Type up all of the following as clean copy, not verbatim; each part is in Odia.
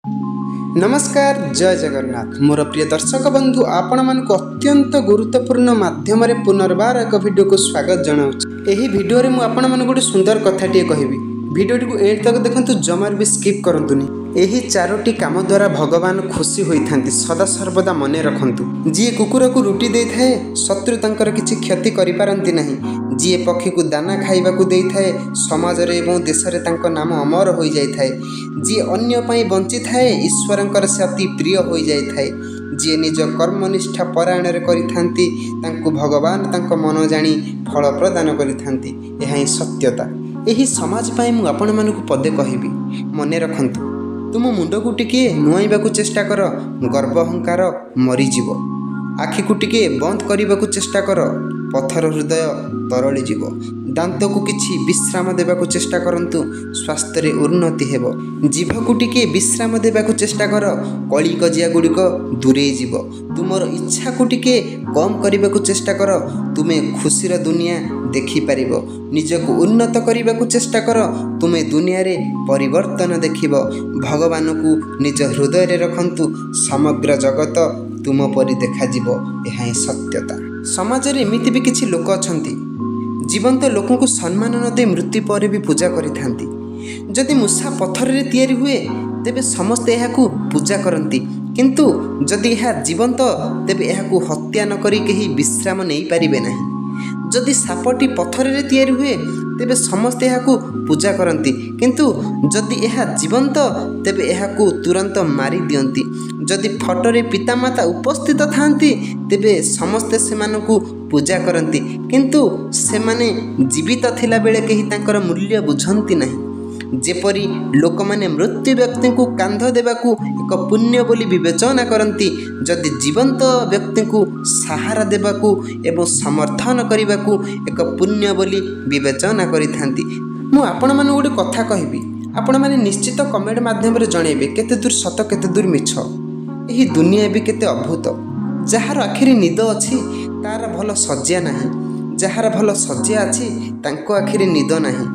ନମସ୍କାର, ଜୟ ଜଗନ୍ନାଥ। ମୋର ପ୍ରିୟ ଦର୍ଶକ ବନ୍ଧୁ, ଆପଣମାନଙ୍କୁ ଅତ୍ୟନ୍ତ ଗୁରୁତ୍ୱପୂର୍ଣ୍ଣ ମାଧ୍ୟମରେ ପୁନର୍ବାର ଏକ ଭିଡ଼ିଓକୁ ସ୍ୱାଗତ ଜଣାଉଛି। ଏହି ଭିଡ଼ିଓରେ ମୁଁ ଆପଣମାନଙ୍କୁ ଗୋଟେ ସୁନ୍ଦର କଥାଟିଏ କହିବି। ଭିଡ଼ିଓଟିକୁ ଏଣ୍ଡ ତକ ଦେଖନ୍ତୁ, ଜମାରୁ ବି ସ୍କିପ୍ କରନ୍ତୁନି। ଏହି ଚାରୋଟି କାମ ଦ୍ୱାରା ଭଗବାନ ଖୁସି ହୋଇଥାନ୍ତି, ସଦା ସର୍ବଦା ମନେ ରଖନ୍ତୁ। ଯିଏ କୁକୁରକୁ ରୁଟି ଦେଇଥାଏ, ଶତ୍ରୁ ତାଙ୍କର କିଛି କ୍ଷତି କରିପାରନ୍ତି ନାହିଁ। ଯିଏ ପକ୍ଷୀକୁ ଦାନା ଖାଇବାକୁ ଦେଇଥାଏ, ସମାଜରେ ଏବଂ ଦେଶରେ ତାଙ୍କ ନାମ ଅମର ହୋଇଯାଇଥାଏ। ଯିଏ ଅନ୍ୟ ପାଇଁ ବଞ୍ଚିଥାଏ, ଈଶ୍ୱରଙ୍କର ସେ ଅତି ପ୍ରିୟ ହୋଇଯାଇଥାଏ। ଯିଏ ନିଜ କର୍ମନିଷ୍ଠା ପରାୟଣରେ କରିଥାନ୍ତି, ତାଙ୍କୁ ଭଗବାନ ତାଙ୍କ ମନ ଜାଣି ଫଳ ପ୍ରଦାନ କରିଥାନ୍ତି। ଏହା ହିଁ ସତ୍ୟତା। ଏହି ସମାଜ ପାଇଁ ମୁଁ ଆପଣମାନଙ୍କୁ ପଦେ କହିବି, ମନେ ରଖନ୍ତୁ। ତୁମ ମୁଣ୍ଡକୁ ଟିକିଏ ନୁଆଇବାକୁ ଚେଷ୍ଟା କର, ଗର୍ବ ଅହଙ୍କାର ମରିଯିବ। ଆଖିକୁ ଟିକିଏ ବନ୍ଦ କରିବାକୁ ଚେଷ୍ଟା କର, ପଥର ହୃଦୟ ତରଳିଯିବ। ଦାନ୍ତକୁ କିଛି ବିଶ୍ରାମ ଦେବାକୁ ଚେଷ୍ଟା କରନ୍ତୁ, ସ୍ୱାସ୍ଥ୍ୟରେ ଉନ୍ନତି ହେବ। ଜିଭକୁ ଟିକିଏ ବିଶ୍ରାମ ଦେବାକୁ ଚେଷ୍ଟା କର, କଳିକଜିଆ ଗୁଡ଼ିକ ଦୂରେଇ ଯିବ। ତୁମର ଇଚ୍ଛାକୁ ଟିକିଏ କମ୍ କରିବାକୁ ଚେଷ୍ଟା କର, ତୁମେ ଖୁସିର ଦୁନିଆ ଦେଖିପାରିବ। ନିଜକୁ ଉନ୍ନତ କରିବାକୁ ଚେଷ୍ଟା କର, ତୁମେ ଦୁନିଆରେ ପରିବର୍ତ୍ତନ ଦେଖିବ। ଭଗବାନଙ୍କୁ ନିଜ ହୃଦୟରେ ରଖନ୍ତୁ, ସମଗ୍ର ଜଗତ ତୁମ ପରି ଦେଖାଯିବ। ଏହା ହିଁ ସତ୍ୟତା। ସମାଜରେ ଏମିତି ବି କିଛି ଲୋକ ଅଛନ୍ତି, ଜୀବନ୍ତ ଲୋକଙ୍କୁ ସମ୍ମାନ ନ ଦେଇ ମୃତ୍ୟୁ ପରେ ବି ପୂଜା କରିଥାନ୍ତି। ଯଦି ମୂଷା ପଥରରେ ତିଆରି ହୁଏ, ତେବେ ସମସ୍ତେ ଏହାକୁ ପୂଜା କରନ୍ତି, କିନ୍ତୁ ଯଦି ଏହା ଜୀବନ୍ତ, ତେବେ ଏହାକୁ ହତ୍ୟା ନ କରି କେହି ବିଶ୍ରାମ ନେଇପାରିବେ ନାହିଁ। ଯଦି ସାପଟି ପଥରରେ ତିଆରି ହୁଏ, ତେବେ ସମସ୍ତେ ଏହାକୁ ପୂଜା କରନ୍ତି, କିନ୍ତୁ ଯଦି ଏହା ଜୀବନ୍ତ, ତେବେ ଏହାକୁ ତୁରନ୍ତ ମାରି ଦିଅନ୍ତି। ଯଦି ଫଟୋରେ ପିତାମାତା ଉପସ୍ଥିତ ଥାଆନ୍ତି, ତେବେ ସମସ୍ତେ ସେମାନଙ୍କୁ ପୂଜା କରନ୍ତି, କିନ୍ତୁ ସେମାନେ ଜୀବିତ ଥିଲାବେଳେ କେହି ତାଙ୍କର ମୂଲ୍ୟ ବୁଝନ୍ତି ନାହିଁ। ଯେପରି ଲୋକମାନେ ମୃତ୍ୟୁ ବ୍ୟକ୍ତିଙ୍କୁ କାନ୍ଧ ଦେବାକୁ ଏକ ପୁଣ୍ୟ ବୋଲି ବିବେଚନା କରନ୍ତି, ଯଦି ଜୀବନ୍ତ ବ୍ୟକ୍ତିଙ୍କୁ ସାହାରା ଦେବାକୁ ଏବଂ ସମର୍ଥନ କରିବାକୁ ଏକ ପୁଣ୍ୟ ବୋଲି ବିବେଚନା କରିଥାନ୍ତି। ମୁଁ ଆପଣମାନଙ୍କୁ ଗୋଟେ କଥା କହିବି, ଆପଣମାନେ ନିଶ୍ଚିତ କମେଣ୍ଟ ମାଧ୍ୟମରେ ଜଣାଇବେ କେତେ ଦୂର ସତ, କେତେ ଦୂର ମିଛ। ଏହି ଦୁନିଆ ବି କେତେ ଅଦ୍ଭୁତ। ଯାହାର ଆଖିରେ ନିଦ ଅଛି, ତାର ଭଲ ଶଯ୍ୟା ନାହିଁ। ଯାହାର ଭଲ ଶଯ୍ୟା ଅଛି, ତାଙ୍କ ଆଖିରେ ନିଦ ନାହିଁ।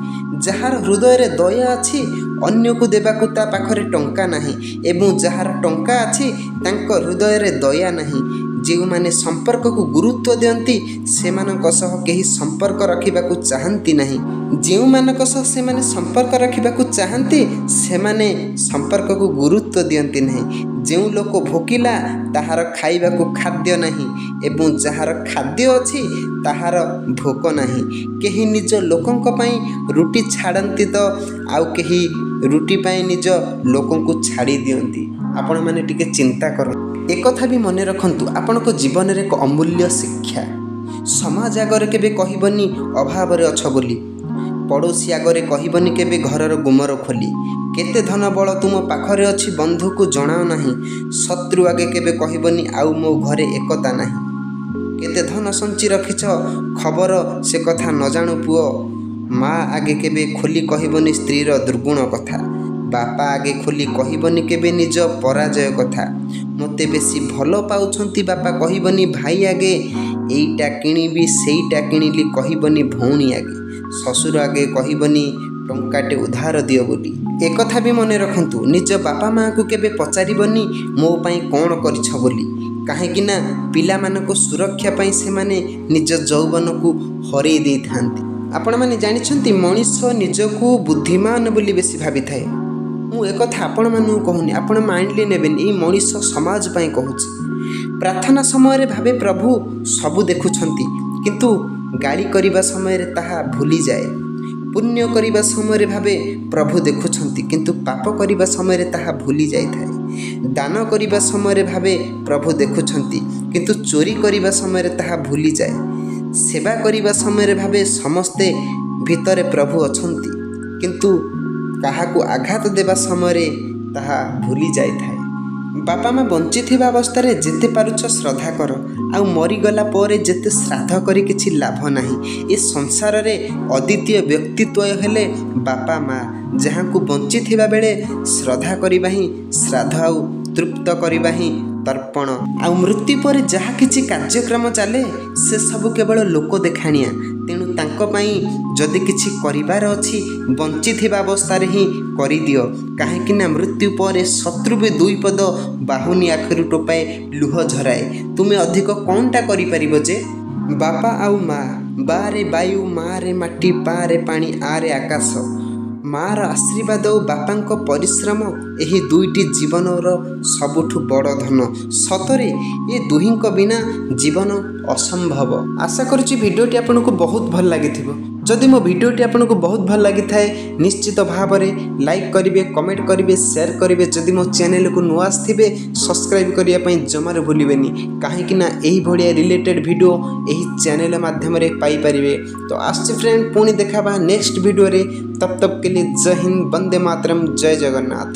ଯାହାର ହୃଦୟରେ ଦୟା ଅଛି, ଅନ୍ୟକୁ ଦେବାକୁ ତା ପାଖରେ ଟଙ୍କା ନାହିଁ ଏବଂ ଯାହାର ଟଙ୍କା ଅଛି, ତାଙ୍କ ହୃଦୟରେ ଦୟା ନାହିଁ। ଯେଉଁମାନେ ସମ୍ପର୍କକୁ ଗୁରୁତ୍ୱ ଦିଅନ୍ତି, ସେମାନଙ୍କ ସହ କେହି ସମ୍ପର୍କ ରଖିବାକୁ ଚାହାନ୍ତି ନାହିଁ। ଯେଉଁମାନଙ୍କ ସହ ସେମାନେ ସମ୍ପର୍କ ରଖିବାକୁ ଚାହାନ୍ତି, ସେମାନେ ସମ୍ପର୍କକୁ ଗୁରୁତ୍ୱ ଦିଅନ୍ତି ନାହିଁ। ଯେଉଁ ଲୋକ ଭୋକିଲା, ତାହାର ଖାଇବାକୁ ଖାଦ୍ୟ ନାହିଁ ଏବଂ ଯାହାର ଖାଦ୍ୟ ଅଛି, ତାହାର ଭୋକ ନାହିଁ। କେହି ନିଜ ଲୋକଙ୍କ ପାଇଁ ରୁଟି ଛାଡ଼ନ୍ତି ତ ଆଉ କେହି ରୁଟି ପାଇଁ ନିଜ ଲୋକଙ୍କୁ ଛାଡ଼ି ଦିଅନ୍ତି। ଆପଣମାନେ ଟିକେ ଚିନ୍ତା କରନ୍ତୁ। ଏକଥା ବି ମନେ ରଖନ୍ତୁ, ଆପଣଙ୍କ ଜୀବନରେ ଏକ ଅମୂଲ୍ୟ ଶିକ୍ଷା। ସମାଜ ଆଗରେ କେବେ କହିବନି ଅଭାବରେ ଅଛ ବୋଲି। ପଡ଼ୋଶୀ ଆଗରେ କହିବନି କେବେ ଘରର ଗୁମର ଖୋଲି। କେତେ ଧନ ବଳ ତୁମ ପାଖରେ ଅଛି, ବନ୍ଧୁକୁ ଜଣାଅ ନାହିଁ। ଶତ୍ରୁ ଆଗେ କେବେ କହିବନି ଆଉ ମୋ ଘରେ ଏକତା ନାହିଁ। କେତେ ଧନ ସଞ୍ଚି ରଖିଛ, ଖବର ସେ କଥା ନ ଜାଣୁ ପୁଅ। ମା ଆଗେ କେବେ ଖୋଲି କହିବନି ସ୍ତ୍ରୀର ଦୁର୍ଗୁଣ କଥା। ବାପା ଆଗେ ଖୋଲି କହିବନି କେବେ ନିଜ ପରାଜୟ କଥା। ମୋତେ ବେଶୀ ଭଲ ପାଉଛନ୍ତି ବାପା କହିବନି ଭାଇ ଆଗେ। ଏଇଟା କିଣିବି, ସେଇଟା କିଣିଲି କହିବନି ଭଉଣୀ ଆଗେ। ଶ୍ୱଶୁର ଆଗେ କହିବନି ଟଙ୍କାଟେ ଉଧାର ଦିଅ ବୋଲି। ଏକଥା ବି ମନେ ରଖନ୍ତୁ, ନିଜ ବାପା ମାଆଙ୍କୁ କେବେ ପଚାରିବନି ମୋ ପାଇଁ କ'ଣ କରିଛ ବୋଲି। କାହିଁକି ନା ପିଲାମାନଙ୍କ ସୁରକ୍ଷା ପାଇଁ ସେମାନେ ନିଜ ଯୌବନକୁ ହରେଇ ଦେଇଥାନ୍ତି। ଆପଣମାନେ ଜାଣିଛନ୍ତି, ମଣିଷ ନିଜକୁ ବୁଦ୍ଧିମାନ ବୋଲି ବେଶୀ ଭାବିଥାଏ। ମୁଁ ଏକଥା ଆପଣମାନଙ୍କୁ କହୁନି, ଆପଣ ମାଇଣ୍ଡଲି ନେବେନି, ଏଇ ମଣିଷ ସମାଜ ପାଇଁ କହୁଛି। ପ୍ରାର୍ଥନା ସମୟରେ ଭାବେ ପ୍ରଭୁ ସବୁ ଦେଖୁଛନ୍ତି, କିନ୍ତୁ ଗାଳି କରିବା ସମୟରେ ତାହା ଭୁଲିଯାଏ। ପୁଣ୍ୟ କରିବା ସମୟରେ ଭାବେ ପ୍ରଭୁ ଦେଖୁଛନ୍ତି, କିନ୍ତୁ ପାପ କରିବା ସମୟରେ ତାହା ଭୁଲି ଯାଇଥାଏ। ଦାନ କରିବା ସମୟରେ ଭାବେ ପ୍ରଭୁ ଦେଖୁଛନ୍ତି, କିନ୍ତୁ ଚୋରି କରିବା ସମୟରେ ତାହା ଭୁଲିଯାଏ। ସେବା କରିବା ସମୟରେ ଭାବେ ସମସ୍ତେ ଭିତରେ ପ୍ରଭୁ ଅଛନ୍ତି, କିନ୍ତୁ କାହାକୁ ଆଘାତ ଦେବା ସମୟରେ ତାହା ଭୁଲି ଯାଇଥାଏ। ବାପା ମା ବଞ୍ଚିଥିବା ଅବସ୍ଥାରେ ଯେତେ ପାରୁଛ ଶ୍ରଦ୍ଧା କର, ଆଉ ମରିଗଲା ପରେ ଯେତେ ଶ୍ରାଦ୍ଧ କରି କିଛି ଲାଭ ନାହିଁ। ଏ ସଂସାରରେ ଅଦ୍ୱିତୀୟ ବ୍ୟକ୍ତିତ୍ୱ ହେଲେ ବାପା ମା, ଯାହାଙ୍କୁ ବଞ୍ଚିଥିବା ବେଳେ ଶ୍ରଦ୍ଧା କରିବା ହିଁ ଶ୍ରାଦ୍ଧ ଆଉ ତୃପ୍ତ କରିବା ହିଁ ତର୍ପଣ। ଆଉ ମୃତ୍ୟୁ ପରେ ଯାହା କିଛି କାର୍ଯ୍ୟକ୍ରମ ଚାଲେ, ସେସବୁ କେବଳ ଲୋକ ଦେଖାଣିଆ। ତେଣୁ ତାଙ୍କ ପାଇଁ ଯଦି କିଛି କରିବାର ଅଛି, ବଞ୍ଚିଥିବା ଅବସ୍ଥାରେ ହିଁ କରିଦିଅ। କାହିଁକି ନା ମୃତ୍ୟୁ ପରେ ଶତ୍ରୁ ବି ଦୁଇ ପଦ ବାହୁନି, ଆଖିରୁ ଟୋପାଏ ଲୁହ ଝରାଏ। ତୁମେ ଅଧିକ କ'ଣଟା କରିପାରିବ ଯେ? ବାପା ଆଉ ମା, ବାରେ ବାୟୁ, ମାରେ ମାଟି, ପାରେ ପାଣି, ଆରେ ଆକାଶ। ମାର ଆଶୀର୍ବାଦ ଓ ବାପାଙ୍କ ପରିଶ୍ରମ, ଏହି ଦୁଇଟି ଜୀବନର ସବୁଠୁ ବଡ଼ ଧନ। ସତରେ ଏ ଦୁହିଁଙ୍କ ବିନା ଜୀବନ ଅସମ୍ଭବ। ଆଶା କରୁଛି ଭିଡ଼ିଓଟି ଆପଣଙ୍କୁ ବହୁତ ଭଲ ଲାଗିଥିବ। ଯଦି ମୋ ଭିଡ଼ିଓଟି ଆପଣଙ୍କୁ ବହୁତ ଭଲ ଲାଗିଥାଏ, ନିଶ୍ଚିତ ଭାବରେ ଲାଇକ୍ କରିବେ, କମେଣ୍ଟ କରିବେ, ସେୟାର କରିବେ। ଯଦି ମୋ ଚ୍ୟାନେଲକୁ ନୂଆ ଆସିଥିବେ, ସବସ୍କ୍ରାଇବ୍ କରିବା ପାଇଁ ଜମାରୁ ଭୁଲିବେନି, କାହିଁକି ନା ଏଇଭଳିଆ ରିଲେଟେଡ଼ ଭିଡ଼ିଓ ଏହି ଚ୍ୟାନେଲ ମାଧ୍ୟମରେ ପାଇପାରିବେ। ତ ଆସୁଛି ଫ୍ରେଣ୍ଡ, ପୁଣି ଦେଖାବା ନେକ୍ସଟ ଭିଡ଼ିଓରେ। तब तक के लिए जय हिंद, वंदे मातरम, जय जगन्नाथ।